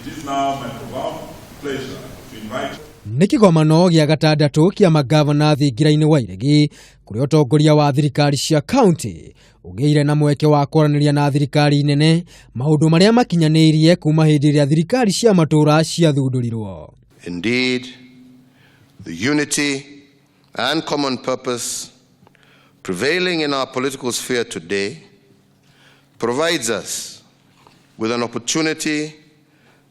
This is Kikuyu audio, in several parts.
It is now my profound pleasure to invite Nĩ kĩgomano gĩa gatandatũ kĩa magavana thingira-inĩ wa Iregi kũrĩa ũtongoria wa thirikari cia kaunti ũgĩire na mweke wa kwaranĩria na thirikari nene maũndũ marĩa makinyanĩirie kuma hĩndĩ ĩrĩa thirikari cia matũũra ciathundũrirwo. Indeed, the unity and common purpose prevailing in our political sphere today provides us with an opportunity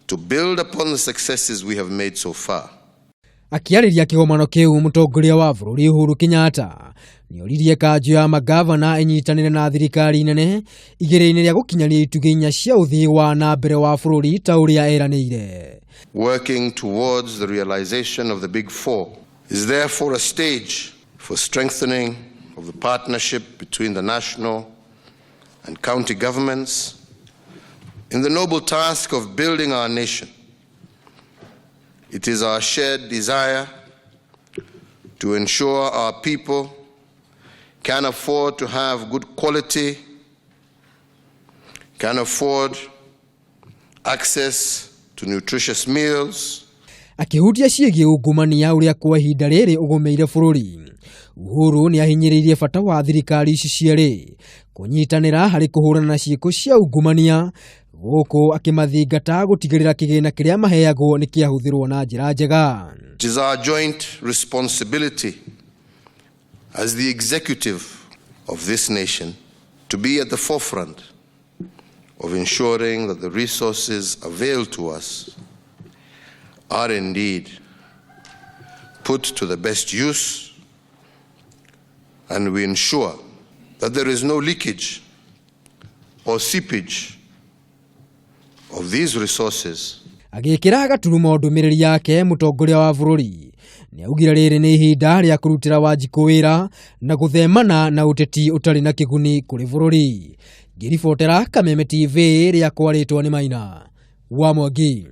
to build upon the successes we have made so far. Akĩarĩria kĩgomano kĩu, mũtongoria wa bũrũri Uhuru Kenyatta nĩoririe kanjũ ya magavana ĩnyitanĩre na thirikari nene igĩrĩ-inĩ rĩa gũkinyanĩria itugĩ inya cia ũthii wa na mbere wa bũrũri ta ũrĩa eranĩire. Working towards the realization of the Big Four is therefore a stage for strengthening of the partnership between the national and county governments in the noble task of building our nation. It is our shared desire to ensure our people can afford to have good quality, can afford access to nutritious meals, Akĩhutia ciĩgiĩ ungumania ũrĩa kwa ihinda rĩrĩ ũgũmĩire bũrũri, Uhuru nĩ ahinyĩrĩirie bata wa thirikari ici cierĩ kũnyitanĩra harĩ kũhũrana na ciĩko cia ungumania, gũkũ akĩmathingata gũtigĩrĩra kĩgĩna kĩrĩa maheagwo nĩ kĩahũthĩrwo na njĩra njega. It is our joint responsibility as the executive of this nation to be at the forefront of ensuring that the resources availed to us are indeed put to the best use, and we ensure that there is no leakage or seepage of these resources. Agĩkĩra gaturumo ndũmĩrĩri yake, mũtongoria wa bũrũri nĩ augire rĩrĩ nĩ ihinda rĩa kũrutĩra Wanjikũ wĩra na gũthemana na ũteti ũtarĩ na kĩguni kũrĩ bũrũri. Ngĩribotera Kameme TV, rĩakwa rĩtwa nĩ Maina wa Mwangi.